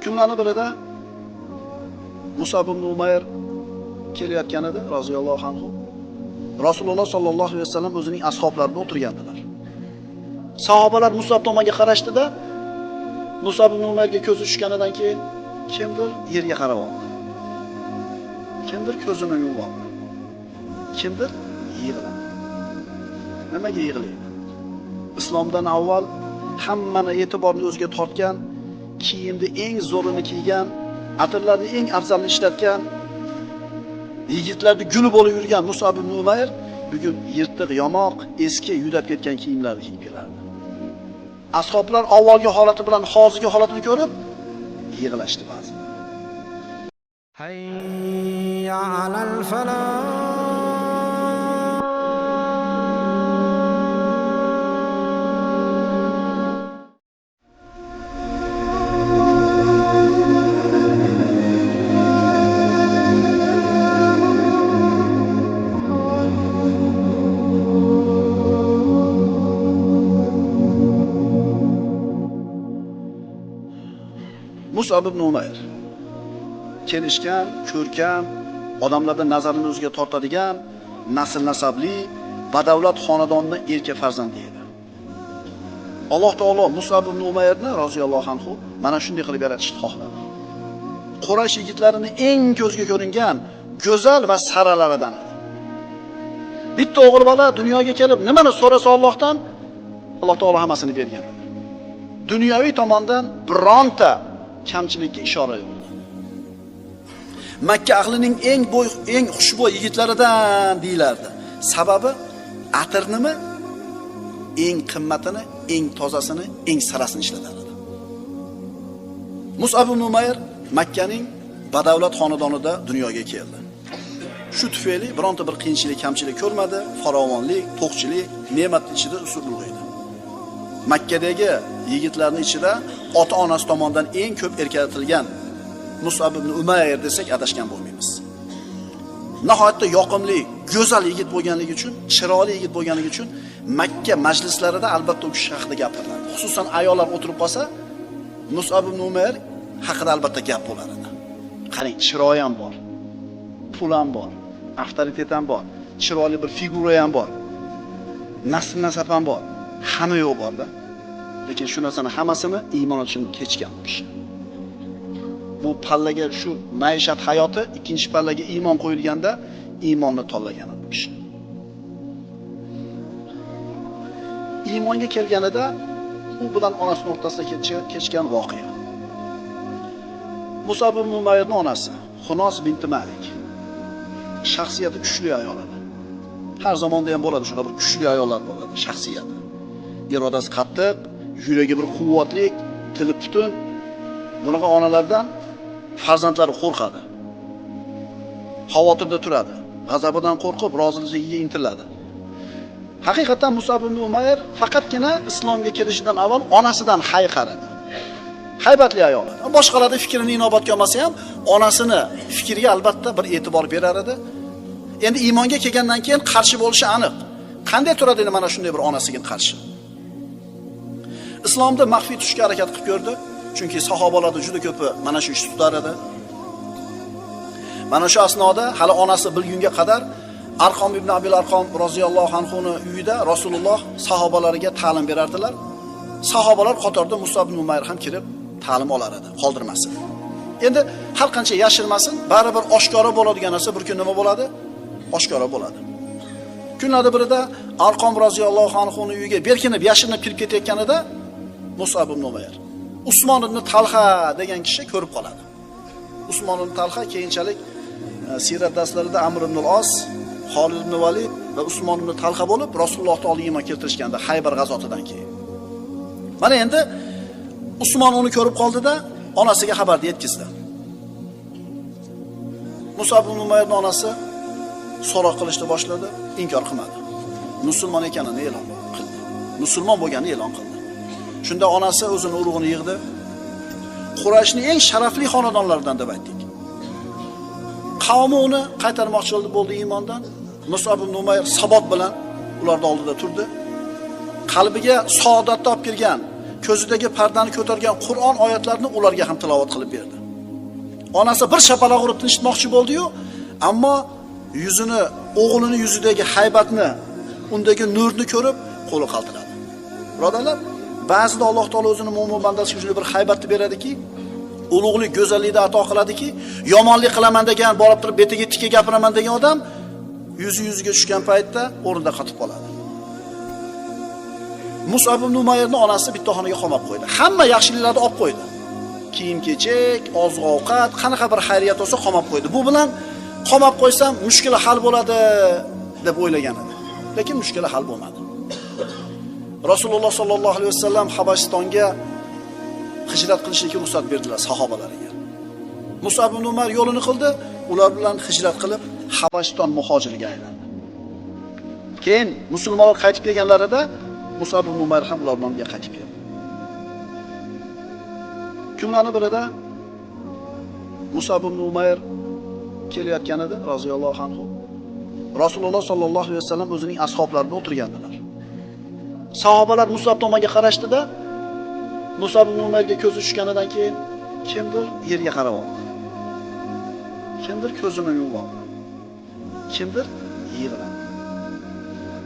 Kunlarning birida Musab ibn Umayr kelayotgan edi, roziyallohu anhu. Rasululloh sollallohu alayhi vasallam o'zining ashoblari bilan o'tirgandilar. Sahobalar Musab tomonga qarashdida, Musab ibn Umayrga ko'zi tushganidan keyin kimdir yerga qarab oldi. Kimdir ko'zini yumib oldi. Kimdir yig'ladi. Nimaga yig'laydi? Islomdan avval hammani e'tiborini o'ziga tortgan, kiyimni eng zo'rini kiygan, atirlarni eng afzalini ishlatgan, yigitlarni guli bo'lib yurgan Musab ibn Umayr bugun yirtiq, yamoq, eski yudab ketgan kiyimlarni kiyib kelardi. Ashoblar avvalgi holati bilan hozirgi holatini ko'rib yig'lashdi ba'zi. Hayya alal falah. Musab ibn Umayr kelishgan, ko'rkam, odamlarning nazarini o'ziga tortadigan, nasl nasabli, badavlat xonadonning erkak farzandi edi. Alloh taolo Musab ibn Umayrni roziyallohu anhu mana shunday qilib yaratishni xohladi. Quraysh yigitlarining eng ko'zga ko'ringan, go'zal va saralaridan edi. Bitta o'g'il bola dunyoga kelib nimani so'rasa Allohdan, Alloh taolo hammasini bergan. Dunyoviy tomondan bironta kamchilikka ishora yo'q. Makka ahlining eng bo'y, eng xushbo'y yigitlaridan deyilardi. Sababi atirnimi eng qimmatini, eng tozasini, eng sarasini ishlatar edi. Musab ibn Umayr Makkaning badavlat xonadonida dunyoga keldi. Shu tufayli bironta bir qiyinchilik, kamchilik ko'rmadi, farovonlik, to'qchilik, ne'mat ichida usul ulg'aydi. Makkadagi yigitlarning ichida ota-onasi tomonidan eng ko'p erkalatilgan Musab ibn Umayr desak adashgan bo'lmaymiz. Nihoyatda yoqimli, go'zal yigit bo'lganligi uchun, chiroyli yigit bo'lganligi uchun Makka majlislarida albatta u kishi haqida gapiriladi. Xususan ayollar o'tirib qolsa, Musab ibn Umayr haqida albatta gap bo'lar edi. Qarang, chiroyi ham bor, pul ham bor, avtoritet ham bor, chiroyli bir figura ham bor, nasl nasab ham bor, hamma yo'q borda. Lekin shu narsani hammasini iymon uchun kechgan bu kishi. Bu pallaga, shu maishat hayoti ikkinchi pallaga iymon qo'yilganda iymonni tanlagan bu kishi. Iymonga kelganida u bilan onasining o'rtasida kechgan voqea. Musab ibn Umayrning onasi Xunos binti Malik shaxsiyati kuchli ayol edi. Har zamonda ham bo'ladi shunaqa bir kuchli ayollar bo'ladi, shaxsiyati. Irodasi qattiq, yuragi bir quvvatli, tili butun. Bunaqa onalardan farzandlari qo'rqadi. Xavotirda turadi. G'azabidan qo'rqib, roziligiga intiladi. Haqiqatan Musab ibn Umayr faqatgina islomga kirishidan avval onasidan hayiqar edi. Haybatli ayol edi. Boshqalarning fikrini inobatga olmasa ham onasini fikriga albatta bir e'tibor berar edi. Endi iymonga kelgandan keyin qarshi bo'lishi aniq. Qanday turadi endi mana shunday bir onasiga qarshi? Islomda maxfiy tushga harakat qilib ko'rdi. Chunki sahobalarda juda ko'pi mana shu ishni tutar edi. Mana shu asnoda hali onasi bilgunga qadar Arqom ibn Abil Arqom roziyallohu anhu ni uyida Rasululloh sahobalariga ta'lim berardilar. Sahobalar qatorida Musab ibn Umayr ham kirib ta'lim olar edi, qoldirmasin. Endi har qancha yashirmasin, baribir oshkora bo'ladigan narsa bir kun nima bo'ladi? Oshkora bo'ladi. Kunlarda birida Arqom roziyallohu anhu ni uyiga berkinib, yashirinib kirib ketayotganida Musab ibn Umayr Usmon ibn Talha degan kishi ko'rib qoladi. Usmon ibn Talha keyinchalik siyrat darslarida Amr ibn al-Os, Xolid ibn Valid va Usmon ibn Talha bo'lib Rasulullohni oldiga iymon keltirishganda Haybar g'azotidan keyin. Mana endi Usmon uni ko'rib qoldida onasiga xabarni yetkazdi. Musab ibn Umayrning onasi so'roq qilishni boshladi, inkor qilmadi. Musulmon ekanini e'lon qildi. Musulmon bo'lganini e'lon qildi. Shunda onasi o'zini urug'ini yig'di. Qurayshning eng sharafli xonadonlaridan deb aytdik. Qavmi uni qaytarmoqchi bo'ldi iymondan. Musab ibn Umayr sabot bilan ularning oldida turdi. Qalbiga saodatni olib kirgan, ko'zidagi pardani ko'targan Qur'on oyatlarini ularga ham tilovat qilib berdi. Onasi bir shapaloq urib tinchitmoqchi bo'ldi-yu, ammo yuzini, o'g'lini yuzidagi haybatni, undagi nurni ko'rib qo'li qaltiradi. Birodarlar, ba'zida Alloh taolo o'zini mo'min bandasiga shunday bir haybatni beradiki, ulug'lik, go'zallikni ato qiladiki, yomonlik qilaman degan, borib turib betiga tika gapiraman degan odam yuzi yuziga tushgan paytda o'rnida qotib qoladi. Mus'ab ibn Umayrni onasi bitta xonaga qamab qo'ydi. Hamma yaxshiliklarni olib qo'ydi. Kiyim-kechak, oziq-ovqat, qanaqa bir xayriyat bo'lsa qamab qo'ydi. Bu bilan qamab qo'ysam mushkula hal bo'ladi deb o'ylagan edi. Lekin mushkula hal bo'lmadi. Rasululloh sallallohu alayhi vasallam Habashistonga hijrat qilishga ruxsat berdilar sahobalariga. Mus'ab ibn Umar yo'lini qildi, ular bilan hijrat qilib Habashiston muhojiriga aylandi. Keyin musulmonlar qaytib kelganlarida Mus'ab ibn Umar ham ular bilan qaytib keldi. Kunlarning birida Mus'ab ibn Umayr kelayotgan edi roziyallohu anhu. Rasululloh sallallohu alayhi vasallam o'zining ashablari bilan o'tirgandilar. Sahobalar Mus'ab tomonga qarashdida, Mus'ab ibn Umayrga ko'zi tushganidan keyin kimdir yerga qarab oldi. Kimdir ko'zini yumib oldi. Kimdir yig'ladi.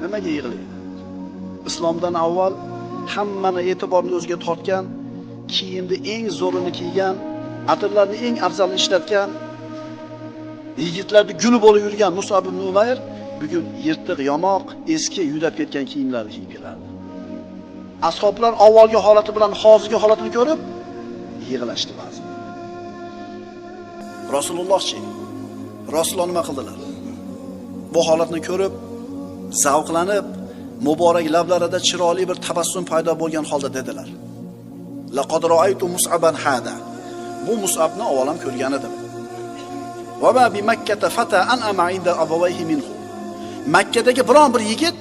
Nimaga yig'laydi? Islomdan avval hammani e'tiborini o'ziga tortgan, kiyimni eng zo'rini kiygan, atirlarni eng afzalini ishlatgan, yigitlarni guli bo'lib yurgan Mus'ab ibn Umayr bugun yirtiq, yamoq, eski yudab ketgan kiyimlarni kiyib kelardi. Ashoblar avvalgi holati bilan hozirgi holatini ko'rib yig'lashdi ba'zi. Rasulullohchi, Rasululloh nima qildilar? Bu holatni ko'rib, zavqlanib, muborak lablarida chiroyli bir tabassum paydo bo'lgan holda dedilar: Laqad ra'aytu Mus'aban hada. Bu Mus'abni avval ham ko'rgan edim. Va ma bi Makkata fata an'ama inda abawayhi minhu. Makkadagi biron bir yigit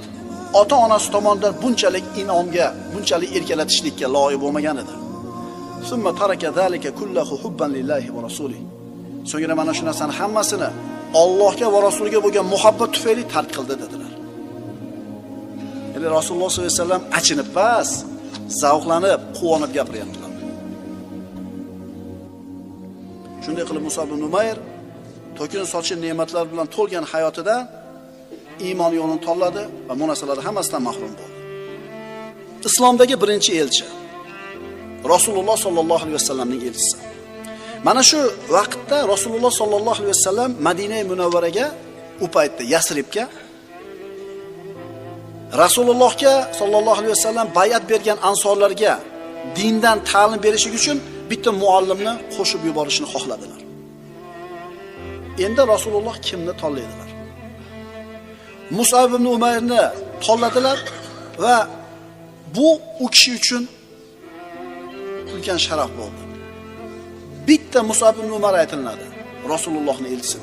ota-onasi tomonidan bunchalik in'omga, bunchalik erkalatishlikka loyiq bo'lmagan edi. Summa taraka zalika kullahu hubban lillahi va rasulihi. So'ngra mana shu narsani hammasini Allohga va rasuliga bo'lgan muhabbat tufayli tark qildi dedilar. Ya'ni Rasululloh sollallohu alayhi vasallam achinib bas, zavqlanib, quvonib gapiryaptilar. Shunday qilib Mus'ab ibn Umayr to'kin sochin ne'matlar bilan to'lgan hayotida iymon yo'lini tanladi va bu narsalarning hammasidan mahrum bo'ldi. Islomdagi birinchi elchi Rasululloh sollallohu alayhi vasallamning elchisi. Mana shu vaqtda Rasululloh sollallohu alayhi vasallam Madina Munawvaraga, u paytda Yasribga, Rasulullohga sollallohu alayhi vasallam bay'at bergan ansorlarga dindan ta'lim berish uchun bitta muallimni qo'shib yuborishni xohladilar. Endi Rasululloh kimni tanlaydilar? Mus'ab ibn Umayrni tanladilar va bu u kishi uchun ulkan sharaf bo'ldi. Bitta Mus'ab ibn Umar aytiladi, Rasulullohning elchisi.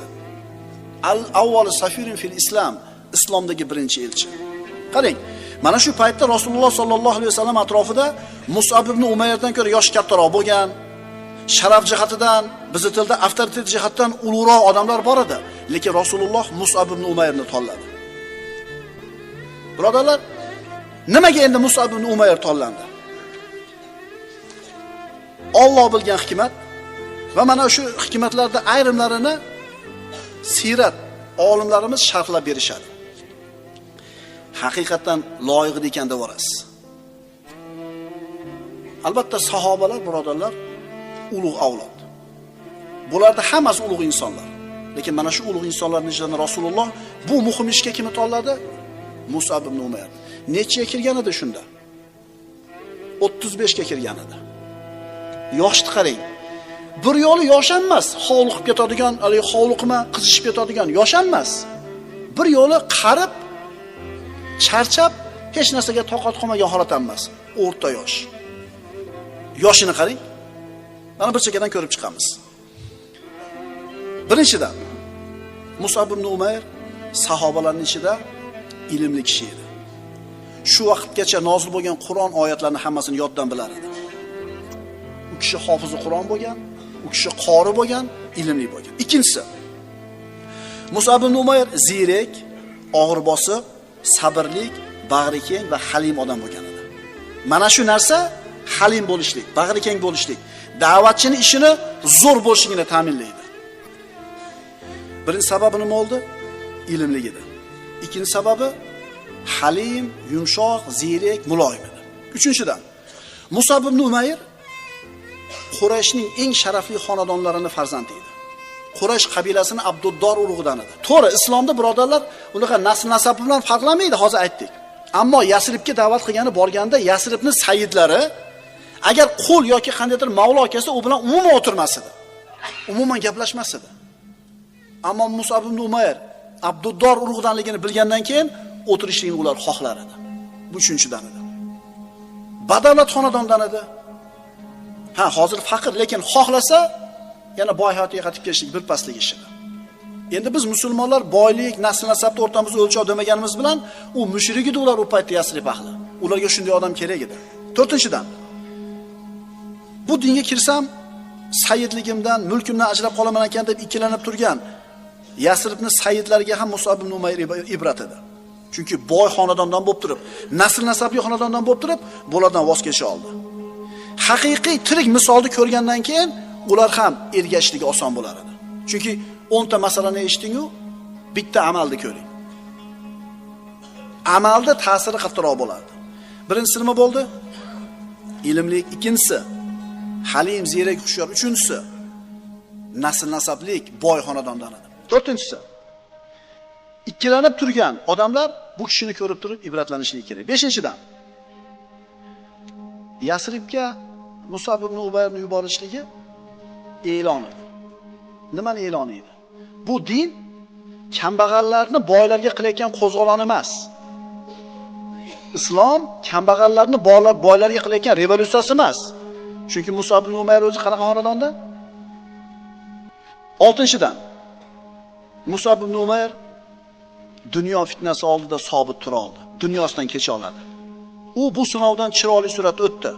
Al avvali safirin fil islom, islomdagi birinchi elchi. Qarang, mana shu paytda Rasululloh sollallohu alayhi vasallam atrofida Mus'ab ibn Umayrdan ko'ra yosh kattaroq bo'lgan, sharaf jihatidan, bizi tilda avtoritet jihatidan ulug'roq odamlar bor edi. Lekin Rasululloh Mus'ab ibn Umayrni tanladi. Birodarlar, nimaga endi Mus'ab ibn Umayr tanlandi? Alloh bilgan hikmat va mana shu hikmatlarda ayrimlarini siyrat olimlarimiz sharhlab berishadi. Haqiqatan loyiq ekan deb borasiz. Albatta sahobalar, birodarlar, ulug' avlod. Bularda hammasi ulug' insonlar. Lekin mana shu ulug' insonlarning ichidan Rasululloh bu muhim ishga kimni tanladi? Mus'ab ibn Umayr. Nechaga kirgan edi shunda? 35 ga kirgan edi. Yoshni qarang. Bir yo'li yosh emas, hovliqib ketadigan, hali hovliqma, qizishib ketadigan yosh emas. Bir yo'li qarib, charchab, hech narsaga toqat qolmagan holat emas. O'rta yosh. Yoshini qarang. Mana bir chekkadan ko'rib chiqamiz. Birinchidan, Mus'ab ibn Umayr sahobalarning ichida ilmli kishi edi. Shu vaqtgacha nozil bo'lgan Qur'on oyatlarini hammasini yoddan bilar edi. U kishi hofizi Qur'on bo'lgan, u kishi qori bo'lgan, ilmli bo'lgan. Ikkinchisi, Mus'ab ibn Umayr ziyrak, og'ir bosiq, sabrlik, bag'ri keng va halim odam bo'lgan edi. Mana shu narsa Halim bo'lishlik, bag'ri keng bo'lishlik da'vatchining ishini zo'r bo'lishligini ta'minlaydi. Birinchi sababi nima bo'ldi? Ilmligida. Ikkinchi sababi halim, yumshoq, ziyrak, muloyim edi. Uchinchidan, Musab ibn Umayr Qurayshning eng sharafli xonadonlarining farzandi edi. Quraysh qabilasining Abduddor urug'idan edi. To'g'ri, islomda birodarlar unaqa nasl nasabi bilan farqlamaydi, hozir aytdik. Ammo Yasribga da'vat qilgani borganda Yasribning sayyidlari agar qul yoki qandaydir mavlo kelsa, u bilan umuman o'tirmas edi. Umuman gaplashmas edi. Ammo Musab ibn Umayr Abduddor urug'idanligini bilgandan keyin o'tirishlikni ular xohlar edi. Bu uchinchidan edi. Badavlat xonadondan edi. Ha, hozir faqir, lekin xohlasa yana boy hayotiga qaytib kelishlik bir paslik ish edi. Endi biz musulmonlar boylik, nasl nasabni o'rtamizda o'lchov demaganimiz bilan u mushrik edi ular u paytda Yasrib ahli. Ularga shunday odam kerak edi. To'rtinchidan, bu dinga kirsam sayyidligimdan, mulkimdan ajrab qolaman ekan deb ikkilanib turgan Yasribning sayyidlariga ham Musab ibn Umayr ibrat edi. Chunki boy xonadondan bo'lib turib, nasl nasabli xonadondan bo'lib turib, bulardan voz kecha oldi. Haqiqiy tirik misolni ko'rgandan keyin ular ham ergashishligi oson bo'lar edi. Chunki 10 ta masalani eshiting-u, bitta amalni ko'ring. Amalda ta'siri qattiqroq bo'lardi. Birinchisi nima bo'ldi? Ilmlik, ikkinchisi halim, ziyrak, hushyor, uchinchisi nasl nasablik, boy xonadondan edi. To'rtinchisi, ikkilanib turgan odamlar bu kishini ko'rib turib ibratlanishligi kerak. Beshinchidan, Yasribga Musab ibn Umayrni yuborishligi e'lon edi. Nimani e'loni edi? Bu din kambag'allarni boylarga qilayotgan qo'zg'olon emas. Islom kambag'allarni boylarga qilayotgan revolyutsiyasi emas. Chunki Musab ibn Umayr o'zi qanaqa xonadonda? Oltinchidan, Musab ibn Umayr dunyo fitnasi oldida sobit tura oldi. Dunyosidan kecha oladi. U bu sinovdan chiroyli suratda o'tdi.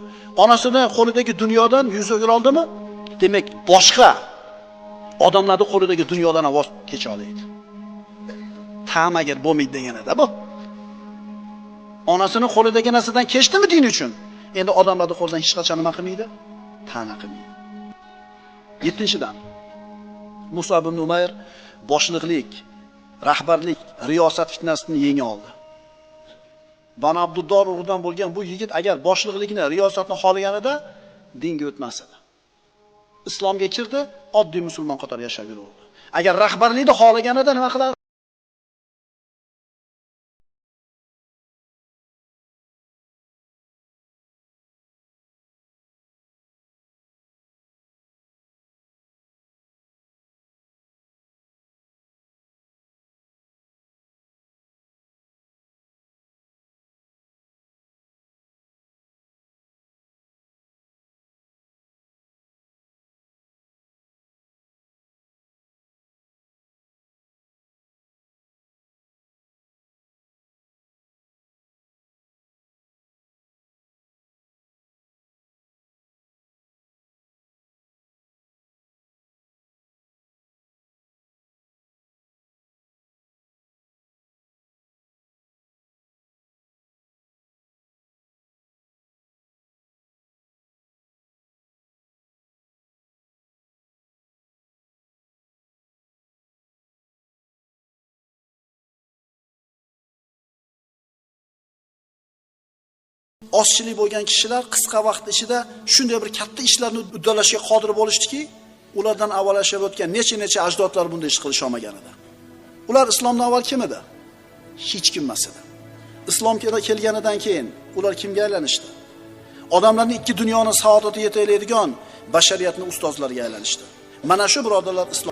Onasidan qo'lidagi dunyodan yuz o'gira oldimi? Demak, boshqa odamlarning qo'lidagi dunyodan voz kecha oladi. Tam agar bo'lmaydi deganida bu. Onasini qo'lidagi narsadan kechdimi din uchun? Endi odamlarning qo'lidan hech qachon nima qilmaydi? Ta'na qilmaydi. Yettinchidan, Musab ibn Umayr boshliqlik, rahbarlik, riyosat fitnasini yenga oldi. Banu Abduddor urug'idan bo'lgan bu yigit agar boshliqlikni, riyosatni xohlaganida dinga o'tmas edi. Islomga kirdi, oddiy musulmon qatori yashab yurdi. Agar rahbarlikni xohlaganida nima qilardi? Ozchilik bo'lgan kishilar qisqa vaqt ichida shunday bir katta ishlarni uddalashga qodir bo'lishdiki, ulardan avval yashab o'tgan necha-necha ajdodlar bunday ish qilisha olmagan edi. Ular islomdan avval kim edi? Hech kim emas edi. Islom kelganidan keyin ular kimga aylanishdi? Odamlarning ikki dunyoni saodatiga yetaklaydigan bashariyatning ustozlariga aylanishdi. Mana shu birodarlar islom